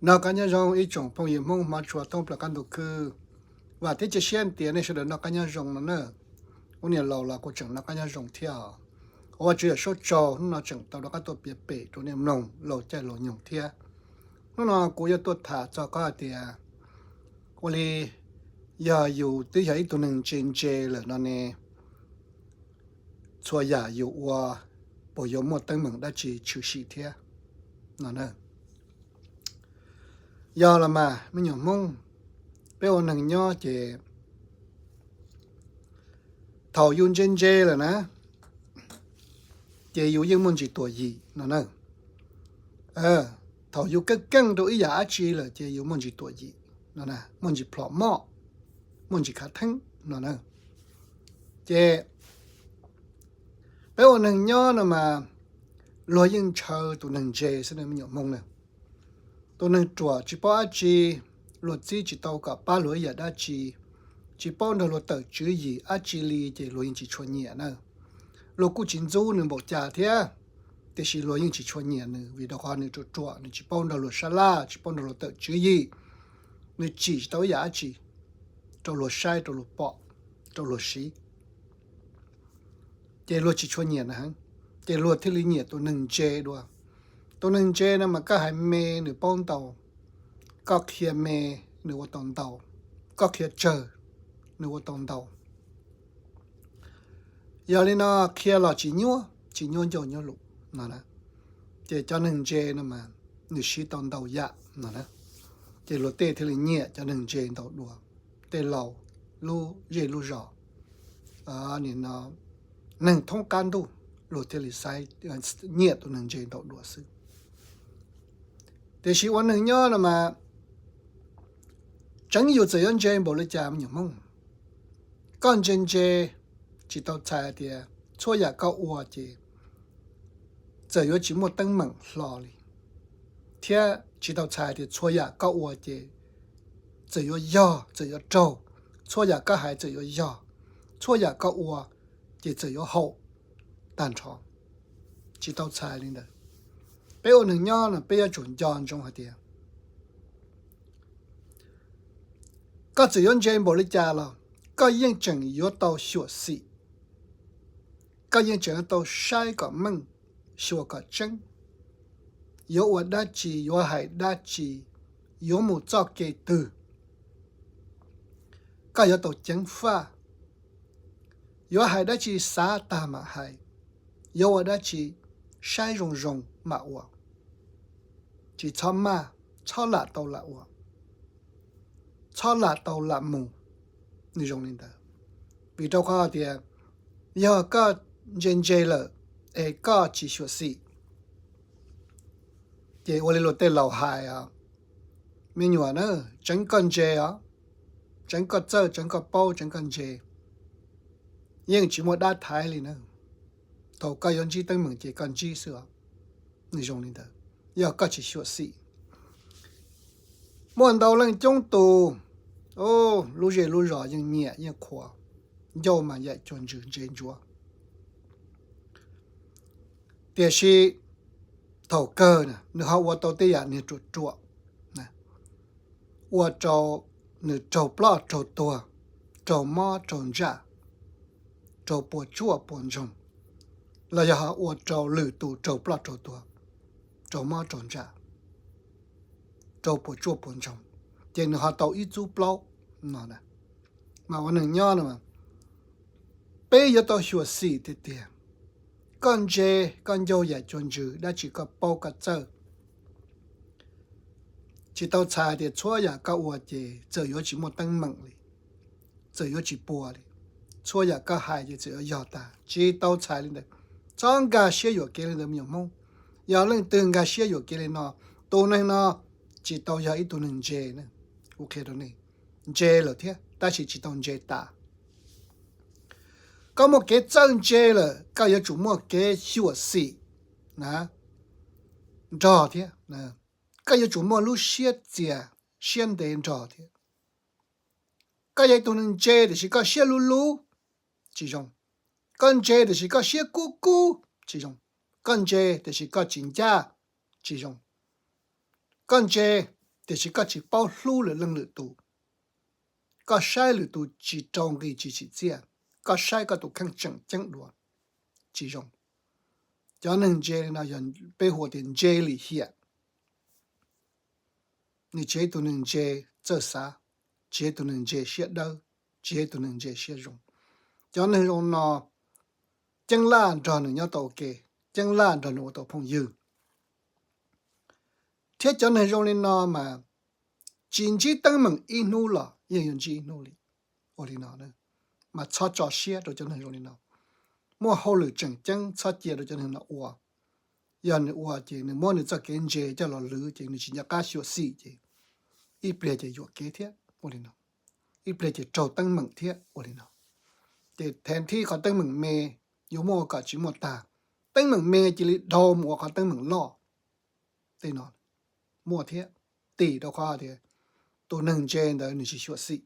Noj qab nyob zoo ib tsoom phooj ywg Hmoob hmov tshua thoob plaws qab ntuj khwb. Vam thiab cia siab tias nej sawv daws noj qab nyob zoo no na. Ub, niam laus los kuj tseem noj qab nyob zoo thiab os. Ua Tswv Yexus tsaug, hnub no tseem tau rov qab tuaj piav pem rau nej mloog laus caij laus nyoog thiab. Hnub no kuv yuav tuaj tham txog qhov hais tias ua li yog yus twb yog ib tug neeg ntse ntse lawm no ne, txhua yam yus ua puas yuav muaj teeb meem dab tsi tshwm sim thiab no na. Yog los mas me nyuam Hmoob, peb ua neeg nyob ces thaum yus ntse ntse lawm na, ces yus yeej muaj ntsis tuam yim no na. Thaum yus keej keej rau ib yam dab tsi lawm ces yus muaj ntsis tuam yim no, muaj ntsis plhom moj, muaj ntsis khav theeb no na. Ces peb ua neeg nyob no mas luag yeej ntshaw tus neeg ntse xwb na me nyuam Hmoob na. Tus neeg ruam tsis paub dab tsi, luag txib tsis tau kom pab luag ib yam dab tsi, tsis paub nrog luag tawm tswv yim dab tsi li ces luag yeej tsis tshua nyiam na. Luag kuj tsis ntxub nws npaum cas thiab, tiam sis luag yeej tsis tshua nyiam nws vim rau qhov nws ruam ruam, nws tsis paub nrog luag sab laj, tsis paub nrog luag tawm tswv yim, nws tsim tsis tau ib yam dab tsi rau luag saib, rau luag pom, rau luag siv. Ces luag tsis tshua nyiam na heev, ces luag thiaj li nyiam tus neeg ntse dua. Tus neeg ntse no mas koj hais me nws paub ntau, koj qhia me nws ua tau ntau, koj qhia tsawg nws ua tau ntau. Yog li no qhia los tsis nyuaj, tsis nyuaj ncauj nyuaj lus no na. Ces cov neeg ntse no mas nws siv tau ntau yam no na. Ces luag tej thiaj li nyiam cov neeg ntse ntau dua, tej laus lub zej lub zos, neeg thoob qab ntuj, luag thiaj li xaiv, nyiam tus neeg ntse ntau dua xwb. Tiam sis ua neeg nyob no mas tseev yus txawm yuav ntse npaum li cas me nyuam Hmoob, koj ntse ntse tsis tau txhais tias txhua yam koj ua ces txawm yuav tsis muaj teeb meem hlo li, thiab tsis tau txhais tias txhua yam koj ua ces txawm yuav yog, txawm yuav raug, txhua yam koj hais txawm yuav yog, txhua yam koj ua ces txawm yuav haum tag nrho. Tsis tau txhais li ntawd. Peb ua neeg nyob no peb yuav tsum nco ntsoov hais tias koj txawm yuav ntse npaum li cas los koj yeej tseem yuav tau xyuam xim, koj yeej tseem yuav tau saib kom meej, xyuas kom tseeb, yuav ua dab tsi, yuav hais dab tsi, yuav mus txoj kev twg, koj yuav tau ceev faj, yuav hais dab tsi xav tag mam hais, yuav ua dab tsi saib zoo zoo mam ua, tsis txhob maj, txhob lam tau lam ua, txhob lam tau lam mus, nws zoo li ntawd. Vim rau qhov tias yog koj ntse ntse lawm es koj tsis xyuam xim, ces ua li luag tej laus hais os, me nyuam na, tseev koj ntse os, tseev koj txawj, tseev koj paub, tseev koj ntse, yeej tsis muaj dab thaiv li na. Thaum koj yuav ntsib teeb meem ces koj ntsib xwb os. Nws zoo li ntawd, yog koj tsis xyuam xim. Muaj ntau leej coob tus, lub zej lub zos yeej nyiam yeej qhuas, ncauj mas yaim cuag ntsws ntse ntsuav. Tiam sis thaum kawg na nws ho ua tau tej yam niag ruam ruam, ua rau nws raug ploj raug tuag, raug mob raug ntsaj, raug puas tsuaj puas ntsoog, los yog ho ua rau lwm tus raug ploj raug tuag, raug mob raug ntsaj, raug puas tsuaj puas ntsoog, ces nws ho tau ib txub plaub no na. Mas ua neeg nyob no, peb yuav tau xyuam xim tiag tiag. Koj ntse, koj ncauj yaim cuag ntsws, dab tsi koj paub koj txawj, tsis tau txhais tias txhua yam koj ua ces txawm yuav tsis muaj teeb meem li, txawm yuav tsis puas li, txhua yam koj hais ces txawm yuav yog tag. Tsis tau txhais li ntawd. Txhob nkag siab yuam kev li ntawd me nyuam Hmoob. Yog leej twg nkag siab yuam kev li no, tus neeg no tsis tau yog ib tug neeg ntse na. Kuv qhia rau nej, ntse lawm thiab tab sis tsis tau ntse tas. Koj muaj kev txawj ntse lawm, koj yuav tsum muaj kev xyuam xim na nrog thiab. Koj yuav tsum muaj lub siab txias siab ntev nrog thiab. Koj yog ib tug neeg ntse tiam sis koj siab luv luv, tsis zoo. Koj ntse tiam sis koj siab kub kub, tsis zoo. Koj ntse tiam sis koj tsis ncaj, tsis zoo. Koj ntse tiam sis koj tsis paub hlub lwm leej lwm tus. Koj saib lwm tus tsis rau nqi tsis tsim txiaj, koj saib koj tus kheej tseem ceeb dua, tsis zoo. Cov neeg ntse li no yog peb hu tias ntse lim hiam. Nws tsis yog ib tug neeg ntse txawj xav, tsis yog ib tug neeg ntse siab dawb, tsis yog ib tug neeg ntse siab zoo. Cov neeg zoo no ceeb laj nrog nws nyob tau ua ke, ceeb laj nrog nws ua tau phooj ywg. Thiab cov neeg zoo li no mas tsis ntsib teeb meem ib hnub los yeej yuav ntsib ib hnub li. Ua li no, mas txhob tso siab rau cov neeg zoo li no. Muaj hauj lwm tseem ceeb txhob cia rau cov neeg no ua. Yog nws ua ces nws muab nws txoj kev ntse coj los lwv ces nws tsis nco qab xyuam xim ces ib pliag ces yuam kev thiab ua li no, ib pliag ces raug teeb meem thiab ua li no. Ces thev thib qhov teeb meem me yuav muaj ua kom tsis muaj tag, teeb meem me cia li dhau mus ua qhov teeb meem loj. Tej no muaj thiab, tim rau qhov tias tus neeg ntse ntawd nws tsis xyuam xim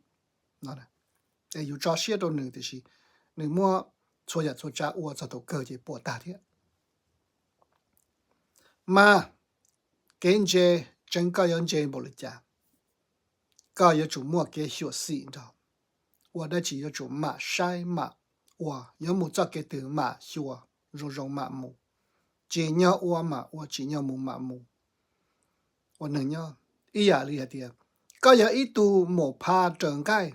no. Es yus tso siab rau nws tiam sis nws muab txhua yam txhua tsav ua txog thaum kawg ces puas tag thiab. Mas kev ntse tseev koj yuav ntse npaum li cas, koj yuav tsum muaj kev xyuam xim nrog. Ua dab tsi yuav tsum mam saib mam ua, yuav mus txoj kev twg mam xyuas zoo zoo mam mus. Tsim nyog ua mam ua, tsim nyog mus mam mus. Ua neeg nyob ib yam li hais tias koj yog ib tug mus pha raws nqaij,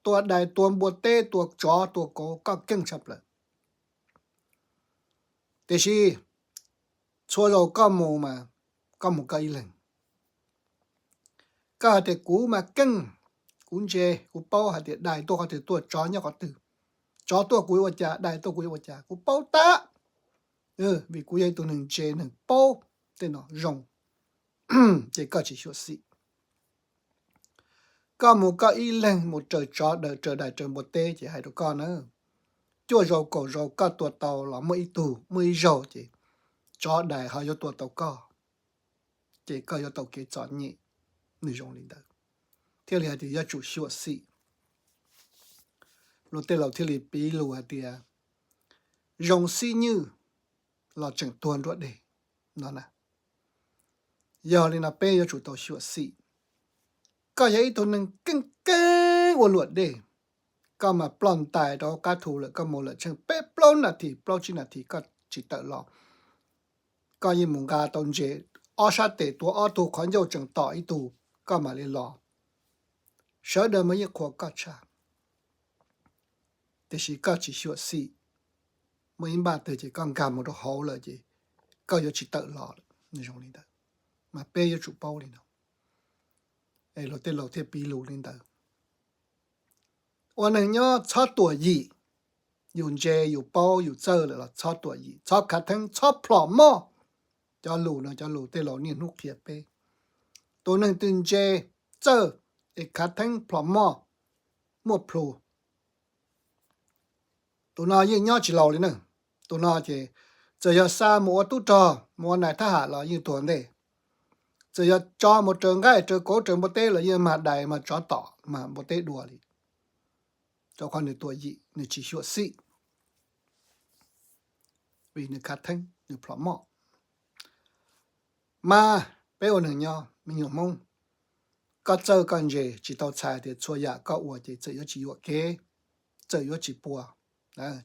tua dais tua npua teb tua tsov tua kauv koj keej tshaj plaws. Tiam sis txhua zaus koj mus mas koj mus koj ib leeg. Koj hais tias kuv mas keej, kuv ntse, kuv paub hais tias dais tuaj qhov twg tuaj, tsov nyob qhov twg, tsov tuaj kuv yuav ua cas, dais tuaj kuv yuav ua cas, kuv paub tag. Vim kuv yog ib tug neeg ntse, neeg paub tej no zoo, ces koj tsis xyuam xim. Koj mus koj ib leeg mus raws tsov, raws dais, raws npua teb ces hais rau koj na, cuaj zaus kaum zaus koj tua tau los muaj ib tug, muaj ib zaug ces tsov dais ho yuav tua tau koj, ces koj yuav tau kev txom nyem. Nws zoo li ntawd, thiaj li hais tias yuav tsum xyuam xim. Luag tej laus thiaj li piv lus hais tias zoo xib nywj los tseem tuag nruab deg no na. Yog li no peb yuav tsum tau xyuam xim. Koj yog ib tug neeg keej keej ua luam dej, koj mas ploj ntais rau qab thu lawm, koj mus lawm tsheej peb plaub nas this, plaub tsib nas this koj tsis tawm los, koj yeej mus nqa tau ntses ob sab tes, tua ob tug qhov ncauj tseem tom ib tug, koj mam li los. Sawv daws mas yeej qhuas koj tshaj, tiam sis koj tsis xyuam xim. Muaj ib npaj twg ces koj nkag mus rau hauv lawm ces koj yuav tsis tawm los lawm. Nws zoo li ntawd, mas peb yuav tsum paub li no. Es luag tej laus thiaj piv lus li ntawd. Ua neeg nyob txhob tuam yim, yus ntse yus paub yus txawj lawm los txhob tuam yim, txhob khav theeb, txhob plhom moj. Cov lus no cov lus tej laus niaj hnub qhia peb. Tus neeg twg ntse, txawj, es khav theeb plhom moj, muaj plhus, tus no yeej nyob tsis laus li na. Tus no ces txawm yog xa mus ua tub rog mus ua nais thab ham los yeej tuag ntej. Txawm yog tso mus raws nqaij raws kauv raws npua teb los yeej mag dais mag tsov tom mag npua teb dua li. Rau qhov nws tuam yim, nws tsis xyuam xim, vim nws khav theeb, nws plhom moj. Mas peb ua neeg nyob me nyuam Hmoob, koj txawj koj ntse tsis tau txhais tias txhua yam koj ua ces txawm yuav tsis yuam kev, txawm yuav tsis puas.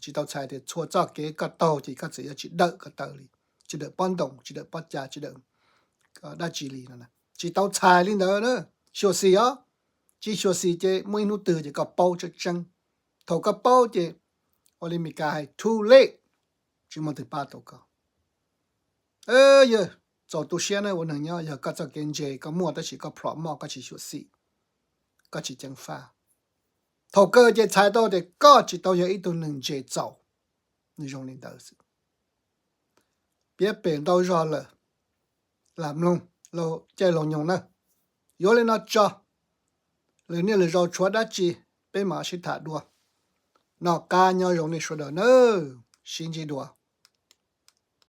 Tsis tau txhais tias txhua txoj kev koj taug ces koj txawm yuav tsis dawm ko taw li, tsis dawm pob ntoos, tsis dawm pob ca, tsis dawm dab tsi li no. Tsis tau txhais li ntawd na. Xyuam xim os, tsis xyuam xim ces muaj ib hnub twg ces koj paub tseeb tseeb. Thaum koj paub ces ua li Mes Kas hais too late, tsis muaj twg pab tau koj. Yog txaus tu siab na ua neeg nyob, yog koj txoj kev ntse koj muaj tab sis koj plhom moj, koj tsis xyuam xim, koj tsis ceev faj. Thaum kawg ces txhais tau tias koj tsis tau yog ib tug neeg ntse txaus. Nws zoo li ntawd xwb. Piav pem ntau zog lawm, lam mloog caij laug nyoog na. Yuav li no tso, lwm niaj lwm zaus tshuav dab tsi peb mam sib tham dua. Noj qab nyob zoo nej sawv daws nawb, sib ntsib dua.